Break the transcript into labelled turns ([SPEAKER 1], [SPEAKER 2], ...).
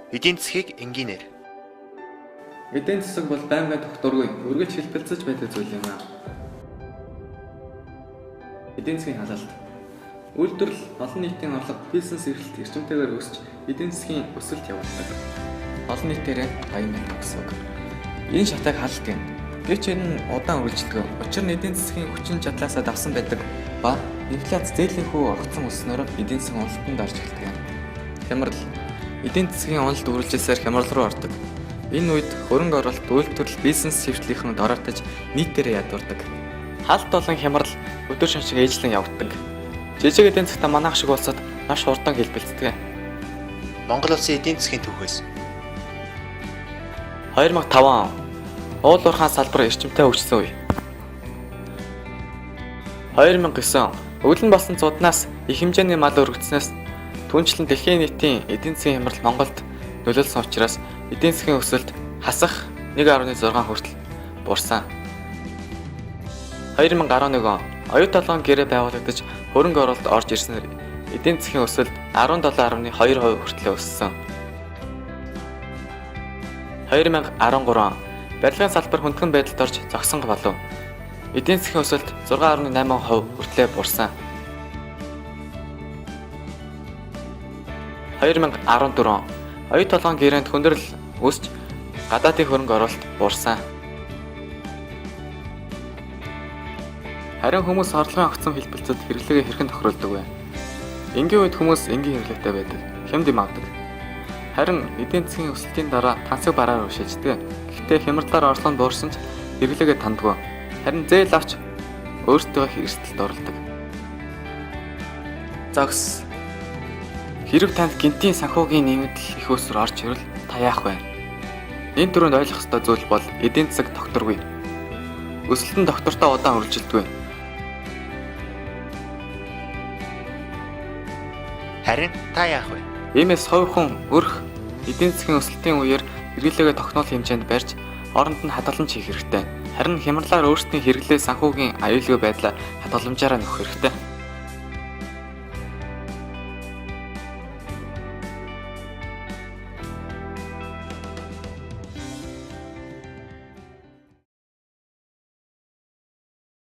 [SPEAKER 1] Эдийн засгийг энгийнээр.
[SPEAKER 2] Эдийн засаг бол байнгын тогтворгүй, үргэлж хэлбэлзэж байдаг зүйл юм аа. Эдийн засгийн халалт. Үйлдвэрлэл, олон нийтийн орлого, бизнес эрхлэлт эрчимтэйгээр өсч эдийн засгийн өсөлт явагддаг. Олон нийтээрээ баян байдаг гэсэн үг. Энэ шатыг халалт гэнэ. Гэвч энэ нь удаан үргэлжилдэг. Учир нь эдийн засгийн хүчин чадлаасаа давсан байдаг ба инфляц зээлийн хүү огцон өсснөөр эдийн засгийн уналтанд орж эхэлдэг юм. Хямрал. Эдийн засгийн уналт үргэлжилсээр хямрал руу ордог. Энэ үед хөрөнгө оруулалт, үйлдвэрлэл, бизнес хэвшлийнхэн дороотож нийтээрээ ядуурдаг. Халт болон хямрал өдөр шөнө шиг ээжлэн явагддаг. Жижиг эдийн засгт манайх шиг улсад маш хурдан хэлбэлцдэг.
[SPEAKER 1] Монгол улсын эдийн засгийн түүхээс.
[SPEAKER 2] 2005 он. Уул уурхайн салбар эрчимтэй хөгжсөн үе. 2009 он. Өвлөн болсон зуднаас их хэмжээний мал өргөцснөөс түнчлэн дэлхийн нийтийн эдийн засгийн хямрал Монголд нөлөөлсөн учраас эдийн засгийн өсөлт хасах 1.6 хүртэл буурсан. 2011 он. Оюут толгойн гэрээ байгуулагдаж хөрөнгө оруулалт орж ирснээр эдийн засгийн өсөлт 17.2% хүртэл өссөн. 2013 он. Барилгын салбар хүндхэн байдалд орж зогсон болов. Эдийн засгийн өсөлт 6.8% хүртлээр буурсан. 2014 он. Оюут толгойн гэрээнд хүндрэл өсч гадаадын хөрөнгө оруулалт буурсан. Харин хүмүүс орлогын огцом хэлбэлцэлд хэрэглээгээ хэрхэн тохируулдаг вэ? Энгийн үед хүмүүс энгийн хэрэглээтэй байдаг. Хямд юм авдаг. Харин эдийн засгийн өсөлтийн дараа тансаг бараа руу шилждэг. Гэхдээ хямралаар орлого нь буурсан ч хэрэглээгээ тандгүй. Харин зээл авч өөртөө эрсдэлд оролдог. Зогс. Хэрв танд гэнтийн санхүүгийн нэмэгдэл их усруу орж ирвэл та яах вэ? Энэ түрүүнд ойлгох ёстой зүйл бол эдийн засаг тогтворгүй. Өсөлт нь доктортой удаан үргэлжилдэггүй.
[SPEAKER 1] Харин та яах вэ?
[SPEAKER 2] Иймээс хувь хүн өрх эдийн засгийн өсөлтийн үеэр хэрэглээгээ тогтноол хэмжээнд барьж оронд нь хадгаламж хийх хэрэгтэй. Харин хямралаар өөрсдийн хэрэглээ санхүүгийн аюулгүй байдлаа хадгаламжаараа нөхөх хэрэгтэй.